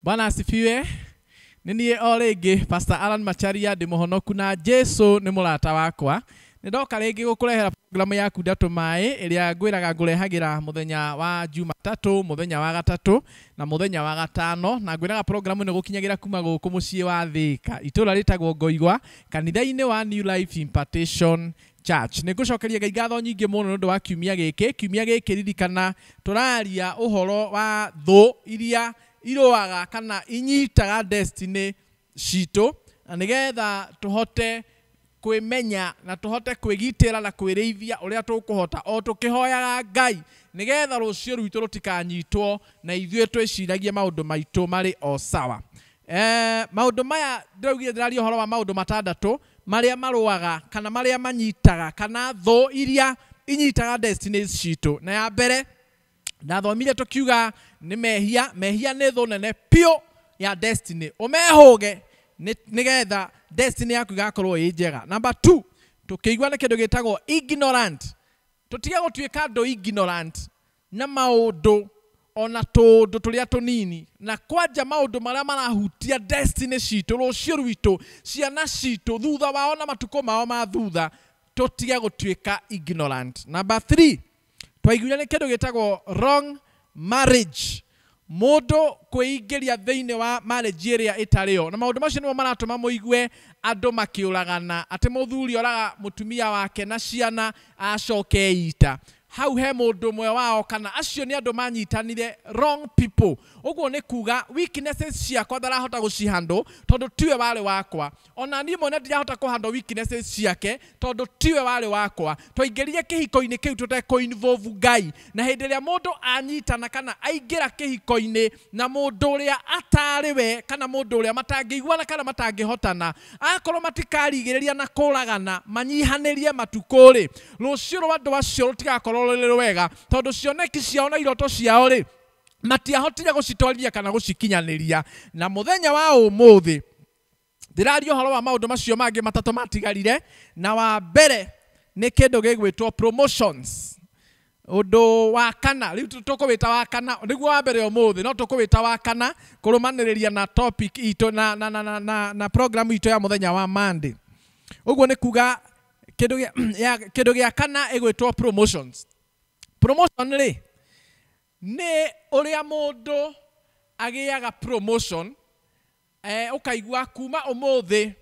Bwana asifiwe. Nĩ niĩ o rĩngĩ Pastor Alan Macharia, ndĩ mũhonoku na Jesu nĩ mũrata wakwa. Nĩ ndoka rĩngĩ gũkũrehera programu ya Kunda Tũmaĩ ĩrĩa ngwĩraga ngũrehagĩra mũthenya wa Jumatatũ, mũthenya wa gatatũ na mũthenya wa gatano, na ngwĩraga programu ĩno gũkinyagĩra kuma gũkũ mũciĩ wa Thĩka, itũũra rĩtagwo Ngoigwa, kanitha-inĩ wa New Life Impartation Church. Nĩ ngũcokeria Ngai ngatho nyingĩ mũno nĩ ũndũ wa kiumia gĩkĩ. Kiumia gĩkĩ ririkana tũraria ũhoro wa thũ iria irũaga kana inyitaga destiny citũ, na nĩgetha tũhote kwĩmenya na tũhote kwĩgitĩra na kwĩrĩithia ũrĩa tũkũhota o tũkĩhoyaga Ngai nĩgetha rũciũ rwitũ rũtikanyitwo na ithuĩ twĩciragie maũndũ maitũ marĩ o sawa. Maũndũ maya ndĩraugire ndĩraria ũhoro wa maũndũ matandatũ marĩa marũaga kana marĩa manyitaga kana thũ iria inyitaga destinies citũ. Na ya mbere ndathomire tũkiuga nĩ mehia. Mehia nĩ thũ nene piũ ya destiny, ũmehũge nĩgetha destiny yaku ĩgakorwo ĩ njega. Number 2 tũkĩigua nĩ kĩndũ gĩtagwo ignorant. Tũtige gũtuĩka andũ ignorant na maũndũ ona tũũndũ tũrĩa tũnini, na kwanja maũndũ marĩa marahutia destiny citũ, rũciũ rwitũ, ciana citũ, thutha wao na matukũ mao ma thutha, tũtige gũtuĩka ignorant. Number 3 twaiguire nĩ kĩndũ gĩtagwo wrong marriage, mũndũ kwĩingĩria thĩinĩ wa marriage ĩrĩa ĩtarĩ yo, na maũndũ macio nĩmo maratũma mũigue andũ makĩũragana, atĩ mũthuri oraga mũtumia wake na ciana acoke ita. Hau he mũndũ ũmwe wao kana acio nĩ andũ manyitanire, wrong people. Ũguo nĩ kuga weaknesses ciakwa ndarahota gũcihandle tondũ tiwe warĩ wakwa, ona niĩ mwene ndirahota kũhandle weaknesses ciake tondũ tiwe warĩ wakwa. Twaingĩrire kĩhiko-inĩ kĩu tũtekũ-involve Ngai, na hĩndĩ ĩrĩa mũndũ anyitana kana aingĩra kĩhiko-inĩ na mũndũ ũrĩa atarĩ we kana mũndũ ũrĩa matangĩiguana kana matangĩhotana, akorwo matikarigĩrĩria na kũragana manyihanĩrie matukũ rĩ, rũciũ rwa andũ acio rũtigakorwo rũrĩ rwega, tondũ cioneki ciao na iroto ciao rĩ matiahotire gũcitwarithia kana gũcikinyanĩria. Na mũthenya wa ũmũthĩ ndĩraria ũhoro wa maũndũ macio mangĩ matatũ matigarire, na wa mbere nĩ kĩndũ gĩgwĩtwo promotions. Ũndũ wa kana, rĩu tũkũwĩta wa kana, nĩguo wa mbere ũmũthĩ, no tũkũwĩta wa kana kũrũmanĩrĩria na topic itũ na program itũ ya mũthenya wa Monday. Ũguo nĩ kuga kĩndũ gĩa kana ĩgwĩtwo promotions. Promotion rĩ nĩ ũrĩa mũndũ agĩaga promotion, ũkaigua kuma ũmũthĩ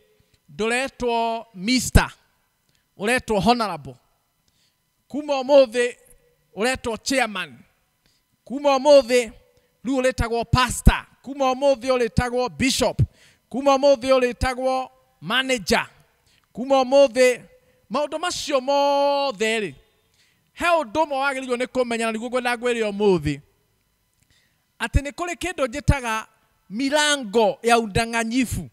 ndũretwo Mister, ũretwo honorable, kuma ũmũthĩ ũretwo chairman, kuma ũmũthĩ rĩu ũrĩtagwo pastor, kuma ũmũthĩ ũrĩtagwo bishop, kuma ũmũthĩ ũrĩtagwo manager, kuma ũmũthĩ maũndũ macio mothe rĩ, he ũndũ ũmwe wagĩrĩirwo nĩ kũmenya na nĩguo ngwenda ngwĩre ũmũthĩ, atĩ nĩ kũrĩ kĩndũ njĩtaga milango ya udanganyifu.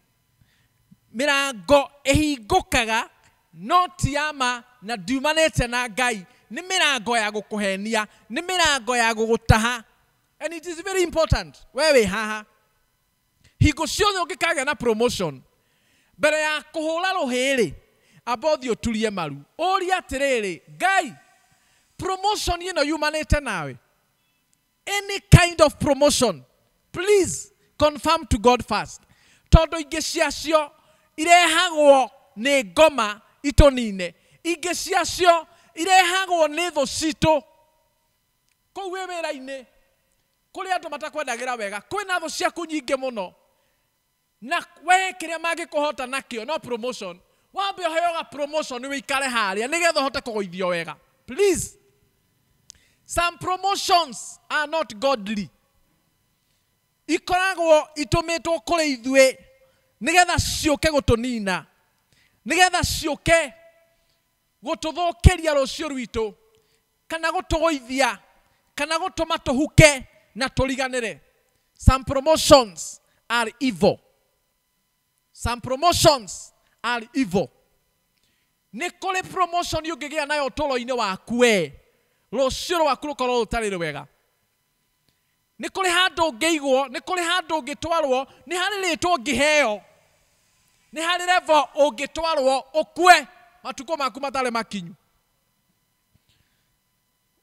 Milango ĩhingũkaga no ti ya ma na ndiumanĩte na Ngai, nĩ mĩrango ya gũkũhenia, nĩ mĩrango ya gũgũtaha. And it is very important we wĩ haha, hingo ciothe ũngĩkagĩa na promotion, mbere ya kũhũra rũhĩ rĩ, amba ũthiĩ ũturie maru, ũrie atĩrĩrĩ, Ngai, promotion ĩno yumanĩte nawe? Any kind of promotion, please confirm to God first, tondũ ingĩ ciacio irehagwo nĩ ngoma itũnine, ingĩ ciacio irehagwo nĩ thũ citũ. Kũu wĩ wĩra-inĩ kũrĩ andũ matakwendagĩra wega, kwĩna thũ ciaku nyingĩ mũno, na we kĩrĩa mangĩkũhota nakĩo no promotion. Wambe ũheoga promotion wĩikare harĩa nĩgetha ũhote kũgũithio wega. Please, some promotions are not godly. Ikoragwo itũmĩtwo kũrĩ ithuĩ nĩgetha ciũke gũtũnina, nĩgetha ciũke gũtũthũkĩria rũciũ rwitũ, kana gũtũgũithia, kana gũtũma tũhuke na tũriganĩre. Some promotions are evil. Some promotions are evil. Nĩ kũrĩ promotion ũngĩgĩa nayo ũtũũro-inĩ waku we, rũciũ rwaku rũkorwo rũtarĩ rwega. Nĩ kũrĩ handũ ũngĩigwo, nĩ kũrĩ handũ ũngĩtwarwo, nĩ harĩ rĩtwa ũngĩheo, nĩ harĩ level ũngĩtwarwo ũkue matukũ maku matarĩ makinyu.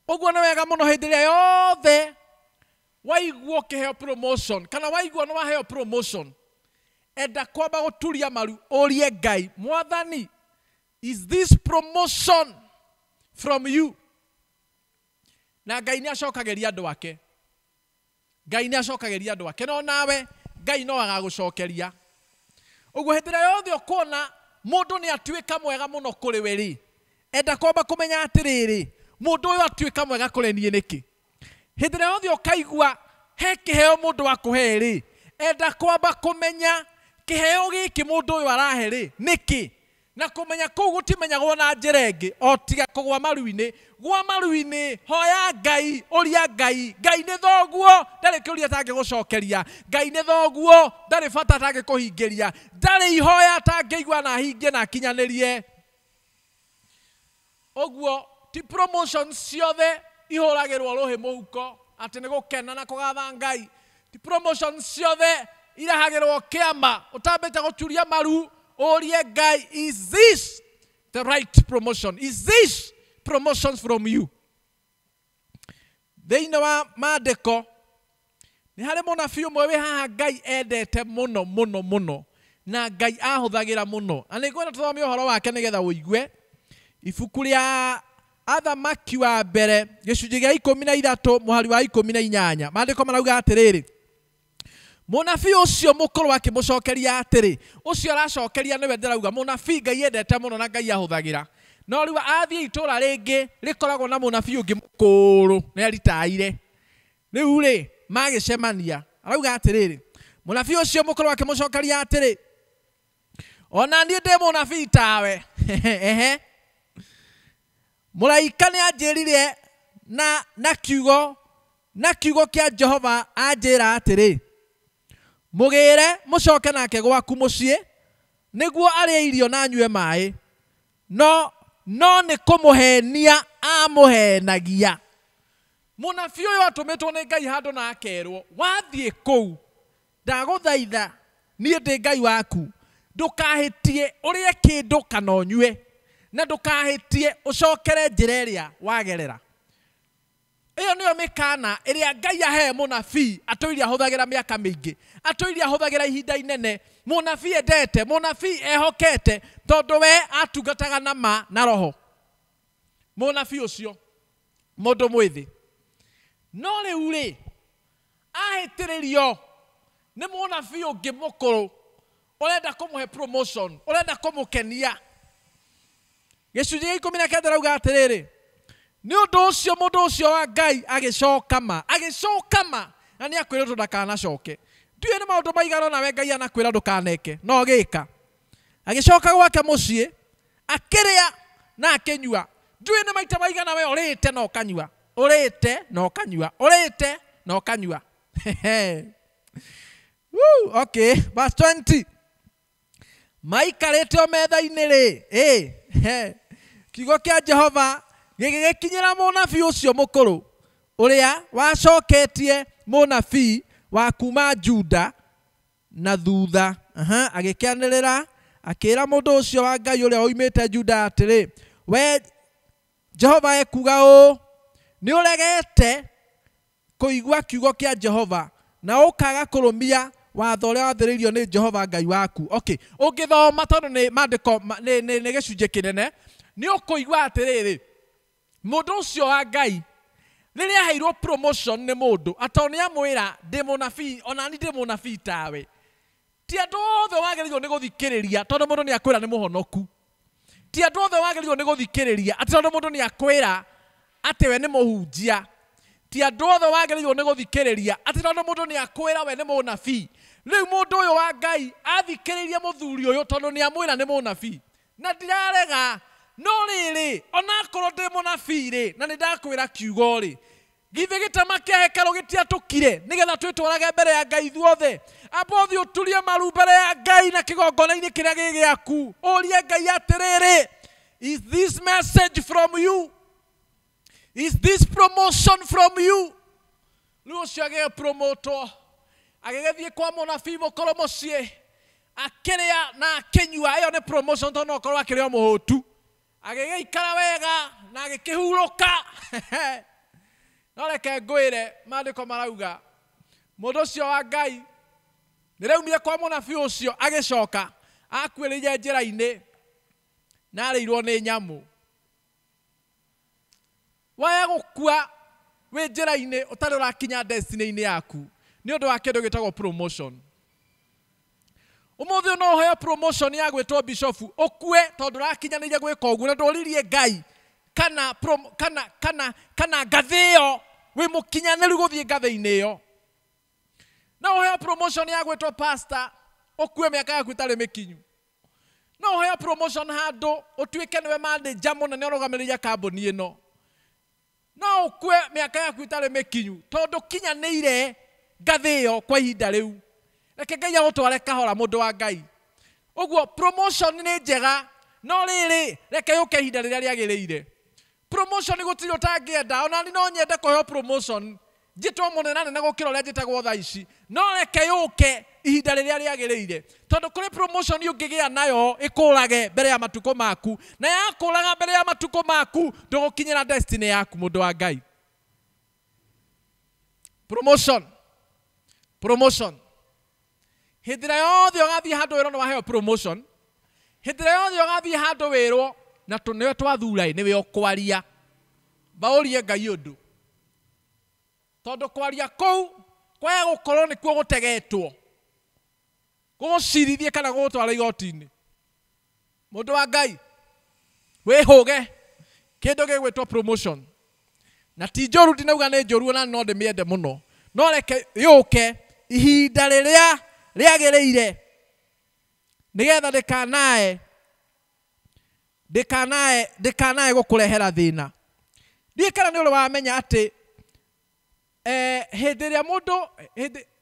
Ũguo nĩ wega mũno hĩndĩ ĩrĩa yothe Waigua ũkĩheo promotion kana waigua nĩ waheo promotion, enda kwamba gũturia maru ũrie Ngai, Mwathani, is this promotion from you? Na Ngai nĩ acokagĩria andũ ake. Ngai nĩ acokagĩria andũ ake, no nawe Ngai no agagũcokeria. Ũguo hĩndĩ ĩrĩa yothe ũkuona mũndũ nĩ atuĩka mwega mũno kũrĩ we rĩ, enda kwamba kũmenya atĩrĩrĩ, mũndũ ũyũ atuĩka mwega kũrĩ niĩ nĩkĩ? Hĩndĩ ĩrĩa yothe ũkaigua he kĩheo mũndũ akũhe rĩ, enda kwamba kũmenya kĩheo gĩkĩ mũndũ ũyũ arahe rĩ nĩkĩ? Na kũmenya kũu gũtimenyagwo na njĩra ĩngĩ o tiga kũgwa maru-inĩ. Gwa maru-inĩ, hoya Ngai, ũria Ngai. Ngai nĩ thoguo, ndarĩ kĩũria atangĩgũcokeria. Ngai nĩ thoguo, ndarĩ bata atangĩkũhingĩria. Ndarĩ ihoya atangĩigua na ahingie na akinyanĩrie. Ũguo ti promotions ciothe ihũragĩrwo rũhĩ mũhuko atĩ nĩ gũkena na kũgatha Ngai. Ti promotions ciothe irehagĩrwo kĩama. Ũtambĩte gũturia maru ũrie Ngai, is this the right promotion? Is this promotions from you? Thĩinĩ wa maandĩko nĩ harĩ mũnabii ũmwe wĩ haha Ngai endete mũno mũno mũno, na Ngai ahũthagĩra mũno, na nĩ ngwenda tũthome ũhoro wake nĩgetha ũigue. Ibuku rĩa Athamaki wa mbere gĩcunjĩ gĩa 13 mũhari wa 18, maandĩko marauga atĩrĩrĩ, mũnabii ũcio mũkũrũ akĩmũcokeria atĩrĩ, ũcio aracokeria nĩwe ndĩrauga mũnabii Ngai endete mũno na Ngai ahũthagĩra. No rĩu athiĩ itũũra rĩngĩ rĩkoragwo na mũnabii ũngĩ mũkũrũ nĩ aritaire. Rĩu rĩ magĩcemania, arauga atĩrĩrĩ, mũnabii ũcio mũkũrũ akĩmũcokeria atĩrĩ, ona niĩ ndĩ mũnabii tawe. Ehe. Mũraika nĩ anjĩrire na kiugo kĩa Jehova anjĩra atĩrĩ, mũgĩre mũcoke nake gwaku mũciĩ nĩguo arĩe irio na anyue maĩ, no nĩ kũmũhenia amũhenagia. Mũnabii ũyũ atũmĩtwo nĩ Ngai handũ na akerwo, wathiĩ kũu ndagũthaitha niĩ ndĩ Ngai waku, ndũkahĩtie ũrĩe kĩndũ kana ũnyue, na ndũkahĩtie ũcokere njĩra ĩrĩa wagerera. Ĩyo nĩyo mĩkana ĩrĩa Ngai ahe mũnabii atũire ahũthagĩra mĩaka mĩingĩ, atũire ahũthagĩra ihinda inene. Mũnabii endete, mũnabii ehokete, tondũ we atungataga na ma na roho. Mũnabii ũcio mũndũ mwĩthĩ, no rĩu rĩ ahĩtĩrĩrio nĩ mũnabii ũngĩ mũkũrũ ũrenda kũmũhe promotion, ũrenda kũmũkenia. Gĩcunjĩ gĩa 19 rauga atĩrĩrĩ, nĩ ũndũ ũcio mũndũ ũcio wa Ngai agĩcoka ma, na nĩ akwĩrĩtwo ndakanacoke. Ndiũĩ nĩ maũndũ maigana nawe Ngai anakwĩra ndũkaneke, no gĩka. Agĩcoka gwake mũciĩ, akĩrĩa na akĩnyua. Ndiũĩ nĩ maita maigana we ũrĩte na ũkanyua, ũrĩte na ũkanyua, ũrĩte na ũkanyua. Woo, okay, verse 20. Maikarĩte o metha-inĩ rĩ, kiugo kĩa Jehova gĩgĩkinyĩra mũnabii ũcio mũkũrũ ũrĩa wacoketie mũnabii wa kuma Juda na thutha. Agĩkĩanĩrĩra akĩra mũndũ ũcio wa Ngai ũrĩa oimĩte Juda atĩrĩ, we Jehova ekuuga ũũ, nĩ ũregete kũigua kiugo kĩa Jehova na ũkaga kũrũmia watho ũrĩa wathĩrĩirio nĩ Jehova Ngai waku. Okay, ũngĩthoma tondũ nĩ maandĩko nĩ gĩcunjĩ kĩnene, nĩ ũkũigua atĩrĩrĩ, mũndũ ũcio wa Ngai rĩrĩa aheirwo promotion nĩ mũndũ, atondũ nĩ amwĩra ndĩ mũnabii, ona niĩ ndĩ mũnabii tawe. Ti andũ othe wagĩrĩirwo nĩ gũthikĩrĩria tondũ mũndũ nĩ akwĩra nĩ mũhonoku. Ti andũ othe wagĩrĩirwo nĩ gũthikĩrĩria atĩ tondũ mũndũ nĩ akwĩra atĩ we nĩ mũhunjia. Ti andũ othe wagĩrĩirwo nĩ gũthikĩrĩria atĩ tondũ mũndũ nĩ akwĩra we nĩ mũnabii. Rĩu mũndũ ũyũ wa Ngai athikĩrĩirie mũthuri ũyũ tondũ nĩ amwĩra nĩ mũnabii. Na ndirarega, no rĩrĩ, onakorwo ndĩ mũnabii rĩ, na nĩ ndakwĩra kiugo rĩ, githĩ gĩtama kĩa hekarũ gĩtiatũkire nĩgetha twĩtwarage mbere ya Ngai ithuothe? Amba ũthiĩ ũturie maru mbere ya Ngai na kĩgongona-inĩ kĩrĩa gĩ gĩaku, ũrie Ngai atĩrĩrĩ, is this message from you? Is this promotion from you? Rĩu ũcio agĩpromotwo, agĩgĩthiĩ kwa mũnabii mũkũrũ mũciĩ, akĩrĩa na akĩnyua. Ĩyo nĩ promotion tondũ no ũkorwo akĩrĩ o mũhũtu. Agĩgĩikara wega na agĩkĩhurũka. No reke ngwĩre, maandĩko marauga Mũndũ ũcio wa Ngai nĩraumire kwa mũnabii ũcio agĩcoka akuĩrĩire njĩra-inĩ na arĩirwo nĩ nyamũ. Waya gũkua wĩ njĩra-inĩ ũtarĩ ũrakinya destiny-inĩ yaku nĩ ũndũ wa kĩndũ gĩtagwo promotion. Ũmũthĩ no ũheo promotion ya gwĩtwo bishofu ũkue tondũ ũrakinyanĩire gwĩka ũguo na ndũririe Ngai kana kana kana kana ngathĩ ĩyo wĩ mũkinyanĩru gũthiĩ ngathĩ-inĩ ĩyo. No ũheo promotion ya gwĩtwo pastor ũkue mĩaka yaku ĩtarĩ mĩkinyu. No ũheo promotion handũ ũtuĩke nĩwe manager mũnene ũrũgamĩrĩire kambuni ĩno. No ũkue mĩaka yaku ĩtarĩ mĩkinyu tondũ kinyanĩire ngathĩ ĩyo kwa ihinda rĩu. Reke Ngai agũtware kahora mũndũ wa Ngai. Ũguo promotion nĩ njega no rĩrĩ reke yũke ihinda rĩrĩa rĩagĩrĩire. Promotion gũtirĩ ũtangĩenda, ona niĩ no nyende kũheo promotion njĩtwo mũnene nene gũkĩra ũrĩa njĩtagwo thaa ici, no reke yũke ihinda rĩrĩa rĩagĩrĩire tondũ kũrĩ promotion ũngĩgĩa nayo ĩkũrage mbere ya matukũ maku, na yakũraga mbere ya matukũ maku ndũgũkinyĩra destiny yaku mũndũ wa Ngai. Promotion, promotion. Hĩndĩ ĩrĩa yothe ũgathiĩ handũ wĩrwo nĩ waheo promotion, hĩndĩ ĩrĩa yothe ũgathiĩ handũ wĩrwo na nĩwe twathura nĩwe ũkwaria, baũrie Ngai ũndũ tondũ kwaria kũu kwaya gũkorwo nĩkuo gũtegetwo gũgũcirithie kana gũgũtwara igoti-inĩ. Mũndũ wa Ngai wĩhũge kĩndũ gĩgwĩtwo promotion, na ti njũru, ndinauga nĩ njũru ona no ndĩmĩende mũno, no reke yũke ihinda rĩrĩa rĩagĩrĩire nĩgetha ndĩkanae gũkũrehera thĩna. Ndiũĩ kana nĩ ũrĩ wamenya atĩ hĩndĩ ĩrĩa mũndũ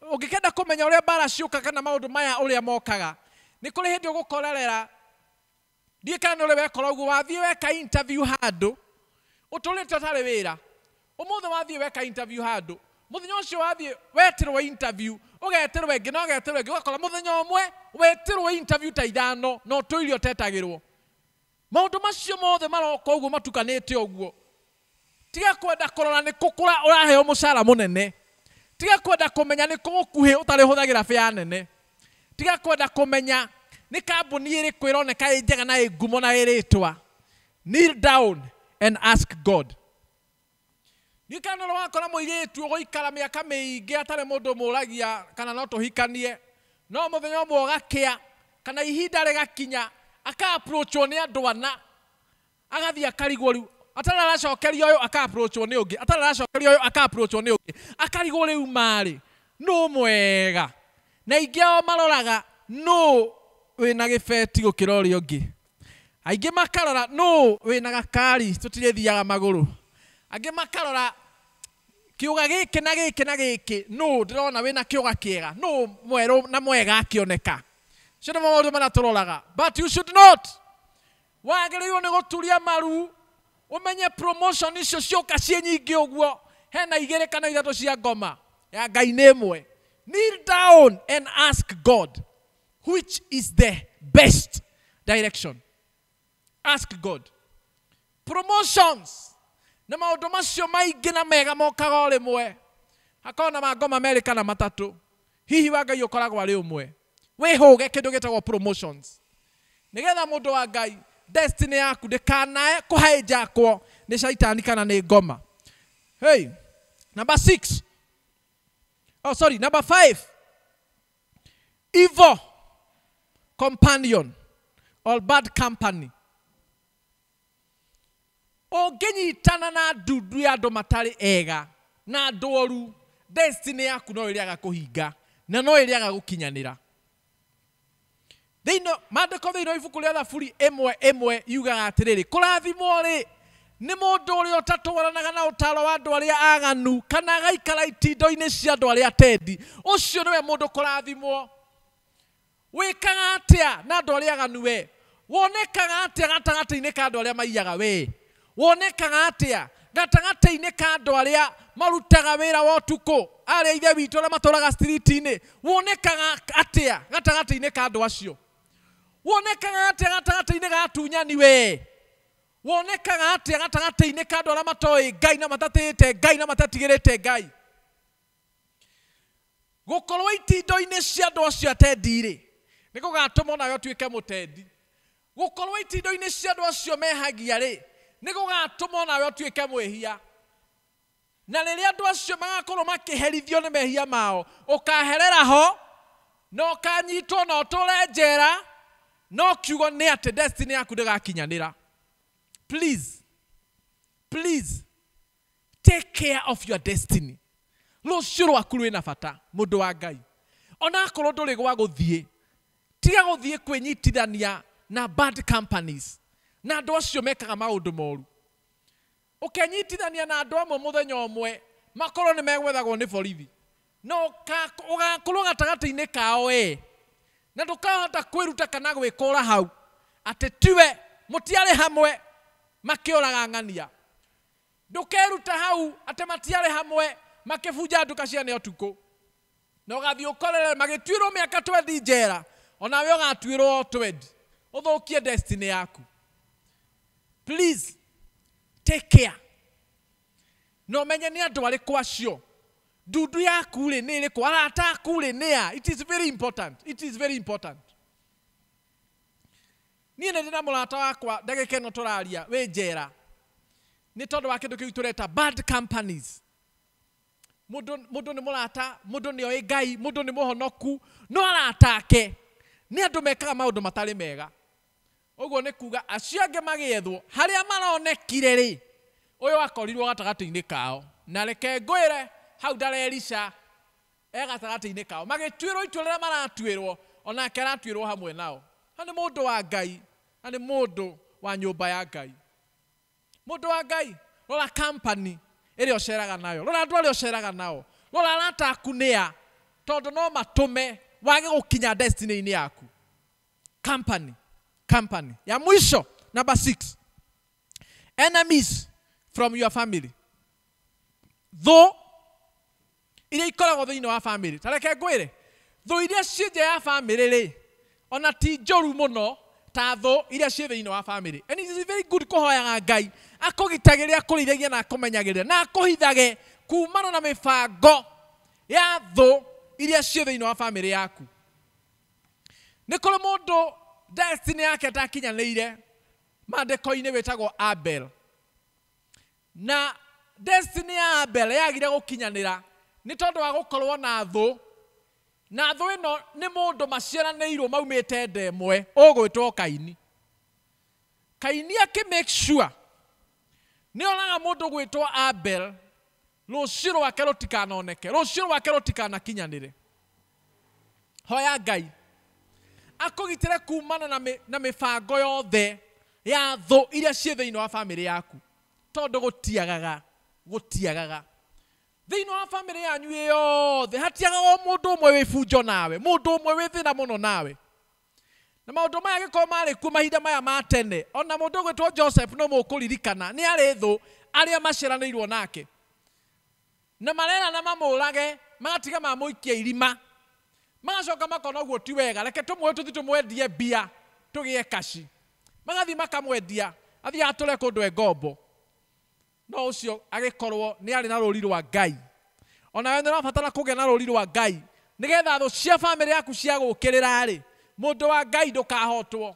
ũngĩkenda kũmenya ũrĩa mbara ciũkaga kana maũndũ maya ũrĩa mokaga, nĩ kũrĩ hĩndĩ ũgũkorerera. Ndiũĩ kana nĩ ũrĩ wekora ũguo, wathiĩ weka interview handũ ũtũrĩte ũtarĩ wĩra. Ũmũthĩ wathiĩ weka interview handũ, mũthenya ũcio wathiĩ wetĩrwo interview, ũgetĩrwo ĩngĩ na ũgetĩrwo ĩngĩ, ũgakora mũthenya ũmwe wetĩrwo interview ta ithano na ũtũire ũtetagĩrwo. Maũndũ macio mothe maroka ũguo matukanĩte ũguo. Tiga kwenda kũrora nĩ kũ ũraheo mũcara mũnene, tiga kwenda kũmenya nĩ kũ gũkuhĩ ũtarĩ ũhũthagĩra bĩa nene, tiga kwenda kũmenya nĩ kambuni ĩrĩkũ ĩroneka ĩ njega na ĩ ngumo na ĩ rĩtwa. Kneel down and ask God. Ndiũĩ kana nĩ wakora mũirĩtu ũgũikara mĩaka mĩingĩ atarĩ mũndũ mũragia kana no tũhikanie, no mũthenya ũmwe ũgakĩa kana ihinda rĩgakinya aka approachwo nĩ andũ ana, agathiĩ akarigwo rĩu atarĩ aracokeria ũyũ aka approachwo nĩ ũngĩ, atarĩ aracokeria ũyũ aka approachwo nĩ ũngĩ, akarigwo rĩu marĩ nũ mwega, na aingĩ ao maroraga nũ wĩna gĩbeti gũkĩra ũrĩa ũngĩ, aingĩ makarora nũ wĩna gakari tũtirĩthiaga magũrũ, angĩ makarora kĩũga gĩkĩ na gĩkĩ na gĩkĩ nũ ndĩrona wĩna kĩũga kĩega, nũ mwerũ na mwega akĩoneka. Cio nĩ maũndũ marĩa tũroraga, but you should not. Wagĩrĩirwo nĩ gũturia maru ũmenye promotion icio ciũka ciĩ nyingĩ ũguo, hena igĩrĩ kana ithatũ cia ngoma ya Ngai nĩ ĩmwe. Kneel down and ask God which is the best direction. Ask God. Promotions na maũndũ macio maingĩ na mega mokaga o rĩmwe, hakorwo na mangoma merĩ kana matatũ, hihi wa Ngai ũkoragwo arĩ ũmwe. Wĩhũge kĩndũ gĩtagwo promotions nĩgetha mũndũ wa Ngai destiny yaku ndĩkanae kũhĩnjakwo nĩ caitani kana nĩ ngoma. Hey, number 6. Oh, sorry, number 5. Evil companion or bad company. Ũngĩnyitana na ndundu ya andũ matarĩ ega na andũ oru, destiny yaku no ĩrĩaga kũhinga na no ĩrĩaga gũkinyanĩra. Thĩinĩ maandĩko thĩinĩ wa ibuku rĩa Thaburi 1:1 yugaga atĩrĩrĩ, kũrathimwo rĩ nĩ mũndũ ũrĩa ũtatwaranaga na ũtaro wa andũ arĩa aganu kana agaikara itindo-inĩ cia andũ arĩa atendi. Ũcio nĩwe mũndũ kũrathimwo. Wĩkaga atĩa na andũ arĩa aganu we? Wonekaga atĩa gatagatĩ-inĩ ka andũ arĩa maiyaga we? Wonekaga atĩa gatagatĩ-inĩ ka andũ arĩa marutaga wĩra wa ũtukũ, arĩa ithe witũ arĩa matũraga street-inĩ? Wonekaga atĩa gatagatĩ-inĩ ka andũ acio? Wonekaga atĩa gatagatĩ-inĩ ga atunyani we? Wonekaga atĩa gatagatĩ-inĩ ka andũ arĩa matoĩ Ngai na matatĩĩte Ngai na matatigĩrĩte Ngai? Gũkorwo itindo-inĩ cia andũ acio atendi rĩ, nĩ gũgatũma onawe ũtuĩke mũtendi. Gũkorwo itindo-inĩ cia andũ acio mehagia rĩ, nĩ gũgatũma onawe ũtuĩke mwĩhia. Na rĩrĩa andũ acio magakorwo makĩherithio nĩ mehia mao, ũkaherera ho na ũkanyitwo na ũtũre njera, no kiugo nĩ atĩ destiny yaku ndĩgakinyanĩra. Please, please take care of your destiny. Rũciũ rwaku rwĩna bata, mũndũ wa Ngai. Onakorwo ndũrĩ gwa gũthiĩ, tiga gũthiĩ kwĩnyitithania na bad companies, na andũ acio mekaga maũndũ moru. Ũkenyitithania na andũ amwe mũthenya ũmwe, makorwo nĩ megwethagwo nĩ borithi, na ũgakorwo gatagatĩ-inĩ kao we, na ndũkahota kwĩruta kana gwĩkũra hau atĩ tiwe mũtiarĩ hamwe makĩũraga ng'ania. Ndũkeruta hau atĩ matiarĩ hamwe makĩbunja nduka cia nĩ ũtukũ, na ũgathiĩ ũkorere magĩtuĩrwo mĩaka 20 njera, onawe ũgatuĩrwo 20, ũthũkie destiny yaku. Please take care. Na ũmenye nĩ andũ arĩkũ acio. Ndundu yaku rĩ nĩ ĩrĩkũ, arata aku rĩ nĩ a. It is very important. It is very important. Niĩ nĩ ndĩ na mũrata wakwa ndagĩka ĩno tũraria wĩ njera nĩ tondũ wa kĩndũ kĩu tũreta bad companies. Mũndũ nĩ mũrata, mũndũ nĩ oĩ Ngai, mũndũ nĩ mũhonoku, no arata ake nĩ andũ mekaga maũndũ matarĩ mega. Ũguo nĩ kuga acio angĩ magĩethwo harĩa maronekire rĩ, ũyũ akorirwo gatagatĩ-inĩ kao. Na reke ngwĩre hau ndarerica e gatagatĩ-inĩ kao, magĩtuĩrwo itua rĩrĩa maratuĩrwo, onake aratuĩrwo hamwe nao. Na nĩ mũndũ wa Ngai, na nĩ mũndũ wa nyũmba ya Ngai. Mũndũ wa Ngai, rora company ĩrĩa ũceraga nayo, rora andũ arĩa ũceraga nao, rora arata aku nĩ a, tondũ no matũme wage gũkinya destiny-inĩ yaku. Company, company. Ya mwisho, number 6, enemies from your family. Thũ iria ikoragwo thĩinĩ wa family. Ta reke ngwĩre, thũ iria ciĩ nja ya family rĩ, ona ti njũru mũno ta thũ iria ciĩ thĩinĩ wa family. And it is very good kũhoyaga Ngai akũgitagĩre, akũrĩithagie na akũmenyagĩrĩre na akũhithage kumana na mĩbango ya thũ iria ciĩ thĩinĩ wa family yaku. Nĩ kũrĩ mũndũ destiny yake atakinyanĩire maandĩko-inĩ wĩtagwo Abel. Na destiny ya Abel yagire gũkinyanĩra nĩ tondũ wa gũkorwo na thũ. Na thũ ĩno nĩ mũndũ maciaranĩirwo maumĩte nda ĩmwe ũgwĩtwo Kaini. Kaini akĩ make sure nĩ onaga mũndũ gwĩtwo Abel rũciũ rwake rũtikanoneke, rũciũ rwake rũtikanakinyanĩre. Hoya Ngai akũgitĩre kumana na mĩbango yothe ya thũ iria ciĩ thĩinĩ wa family yaku, tondũ gũtiagaga, gũtiagaga. Thĩinĩ wa family yanyu yothe hatiagaga o mũndũ ũmwe wĩ bunjo nawe, mũndũ ũmwe wĩ thĩna mũno nawe. Na maũndũ maya angĩkorwo marĩ kuo mahinda maya ma tene, ona mũndũ ũgwĩtwo Joseph no mũkũririkana nĩ arĩ thũ arĩa maciaranĩirwo nake, na marerana mamũrage, magatiga mamũikia irima, magacoka makona ũguo ti wega, reke tũmwe tũthiĩ tũmwendie mbia tũgĩe kaci. Magathiĩ makamwendia, athiĩ atũre kũndũ e ngombo. No ũcio agĩkorwo nĩ arĩ na rũri rwa Ngai. Onawe nĩ ũrabatara kũgĩa na rũri rwa Ngai nĩgetha thũ cia family yaku cia gũkĩrĩra rĩ, mũndũ wa Ngai ndũkahotwo,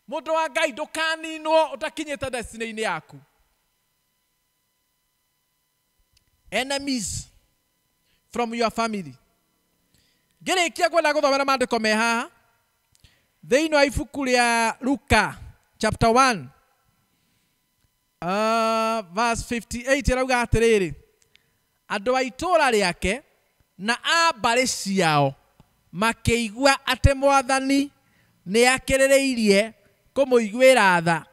mũndũ wa Ngai ndũkaninwo ũtakinyĩte destiny-inĩ yaku. Enemies from your family. Ngĩrĩkia ngwenda gũthomera maandĩko me haha thĩinĩ wa ibuku rĩa Luka chapter 1 verse 58 ĩrauga atĩrĩrĩ, andũ a itũũra rĩake na a mbarĩ ciao makĩigua atĩ Mwathani nĩ akĩrĩrĩirie kũmũiguĩra tha.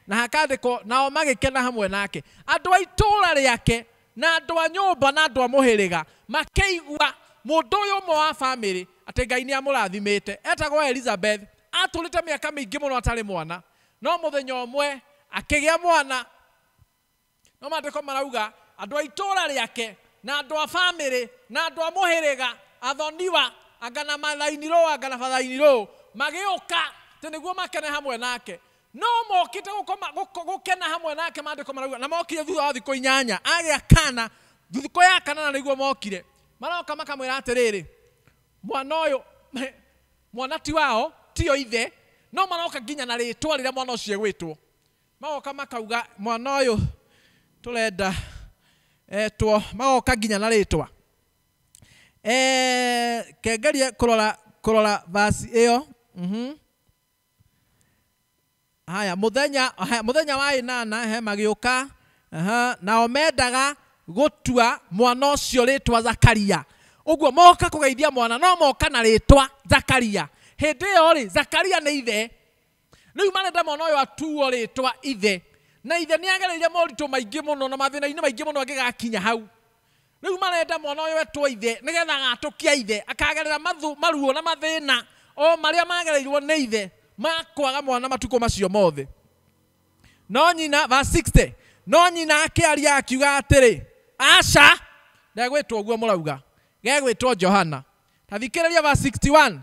Na hakandĩkwo nao magĩkena hamwe nake. Andũ a itũũra rĩake na andũ a nyũmba na andũ a mũhĩrĩga makĩigua mũndũ ũyũ ũmwe wa family atĩ Ngai nĩ amũrathimĩte. Etagwo Elizabeth, atũrĩte mĩaka mĩingĩ mũno atarĩ mwana, no mũthenya ũmwe akĩgĩa mwana. No maandĩko marauga andũ a itũũra rĩake na andũ a family na andũ a mũhĩrĩga, athoniwa anga na mathainirũ anga na bathainirũ magĩũka atĩ nĩguo makene hamwe nake. No mokĩte gũkena hamwe nake, maandĩko marauga na mokire thutha wa thikũ 8, agĩa kana, thikũ ya kanana nĩguo mokire. Maroka makamwĩra atĩrĩrĩ, mwana ũyũ mwana ti wao, tio ithe, no maroka nginya na rĩtwa rĩrĩa mwana ũcio egwĩtwo. Magoka makauga mwana ũyũ tũrenda etwo, magoka nginya na rĩtwa. Kengerie kũrora verse ĩyo. Haya, mũthenya wa ĩnana he magĩũka, nao mendaga gũtua mwana ũcio rĩtwa Zakaria. Ũguo moka kũgeithia mwana, no moka na rĩtwa Zakaria. Hĩndĩ ĩyo rĩ, Zakaria nĩ ithe. Rĩu marenda mwana ũyũ atuo rĩtwa ithe. Na ithe nĩ agereire moritũ maingĩ mũno na mathĩna-inĩ maingĩ mũno angĩgakinya hau. Rĩu marenda mwana ũyũ etwo ithe nĩgetha agatũkia ithe, akagerera maruo na mathĩna o marĩa magereirwo nĩ ithe makwaga mwana matukũ macio mothe. No nyina, verse 60, no nyina akĩaria akiuga atĩrĩ, aca, ndegwĩtwo ũguo mũrauga, gegwĩtwo Johana. Ta thikĩrĩria verse 61.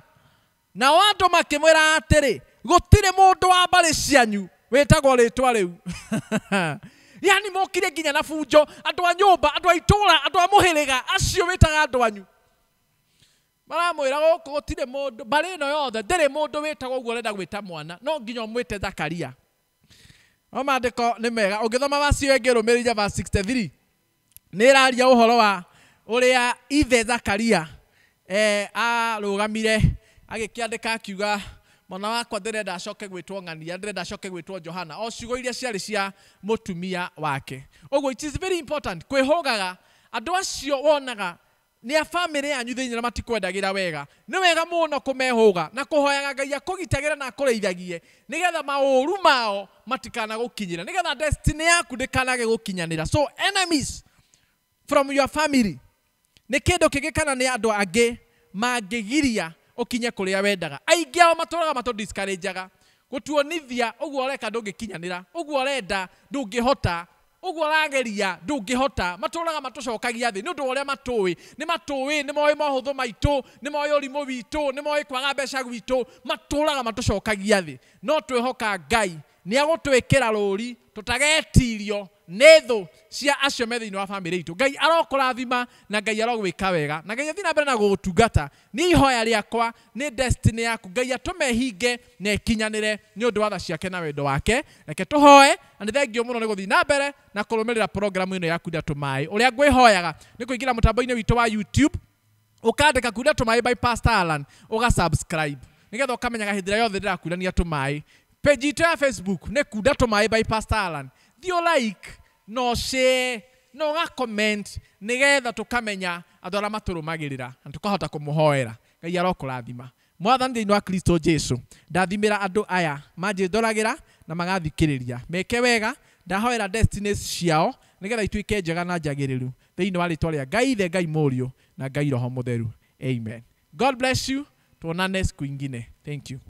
Nao andũ makĩmwĩra atĩrĩ, gũtirĩ mũndũ wa mbarĩ cianyu wĩtagwo rĩtwa rĩu. Yani mokire nginya na bunjo, andũ a nyũmba, andũ a itũũra, andũ a mũhĩrĩga, acio wĩtaga andũ anyu. Maramwĩra gũkũ gũtirĩ mũndũ, mbarĩ ĩno yothe ndĩrĩ mũndũ wĩtagwo ũguo ũrenda gwĩta mwana, no nginya ũmwĩte Zakaria. No maandĩko nĩ mega, ũngĩthoma verse ĩyo ĩngĩ ĩrũmĩrĩire verse 63, nĩ ĩraria ũhoro wa ũrĩa ithe Zakaria arũgamire agĩkĩandĩka akiuga, mwana wakwa ndĩrenda acoke gwĩtwo ng'ania, ndĩrenda acoke gwĩtwo Johana, o ciugo iria ciarĩ cia mũtumia wake. Ũguo it is very important kwĩhũgaga andũ acio wonaga nĩ a family yanyu thĩinĩ na matikwendagĩra wega. Nĩ wega mũno kũmehũga na kũhoyaga Ngai akũgitagĩre na akũrĩithagie nĩgetha maũru mao matikanagũkinyĩre, nĩgetha destiny yaku ndĩkanage gũkinyanĩra. So enemies from your family nĩ kĩndũ kĩngĩ kana nĩ andũ angĩ mangĩgiria ũkinye kũrĩa wendaga. Aingĩ ao matũraga matũ discourageaga gũtuonithia ũguo ũreka ndũngĩkinyanĩra, ũguo ũrenda ndũngĩhota, ũguo ũrageria ndũngĩhota. Matũraga matũcokagia thĩ nĩ ũndũ wa ũrĩa matũĩ. Nĩ matũĩ, nĩ moĩ mohũthũ maitũ, nĩ moĩ ũrimũ witũ, nĩ moĩ kwaga mbeca gwitũ, matũraga matũcokagia thĩ. No twĩhoka Ngai nĩ agũtwĩkĩra rũri tũtagetirio nĩ thũ cia acio me thĩinĩ wa family itũ. Ngai arokũrathima na Ngai arogwĩka wega na Ngai athiĩ na mbere na gũgũtungata. Nĩ ihoya rĩakwa, nĩ destiny yaku, Ngai atũme hinge na ĩkinyanĩre nĩ ũndũ wa tha ciake na wendo wake. Reke tũhoe, na nĩ thengio mũno nĩ gũthiĩ na mbere na kũrũmĩrĩra programu ĩno ya Kunda Tũmaĩ. Ũrĩa ngwĩhoyaga nĩ kũingĩra mũtambo-inĩ witũ wa YouTube, ũkandĩka Kunda Tũmaĩ by Pastor Alan, ũga subscribe nĩgetha ũkamenyaga hĩndĩ ĩrĩa yothe ndĩrakundania tũmaĩ. Page itũ ya Facebook nĩ Kunda Tũmaĩ by Pastor Alan. Thiĩ like, no share, no ga comment nĩgetha tũkamenya andũ arĩa matũrũmagĩrĩra na tũkahota kũmũhoera. Ngai arokũrathima. Mwathani thĩinĩ wa Kristo Jesu, ndathimĩra andũ aya manjĩndoragĩra na magathikĩrĩria. Meke wega, ndahoera destinies ciao nĩgetha ituĩke njega na njagĩrĩru thĩinĩ wa rĩtwa rĩa Ngai Ithe, Ngai Mũriũ na Ngai Roho Mũtheru. Amen. God bless you. Tuonane siku ingine. Thank you.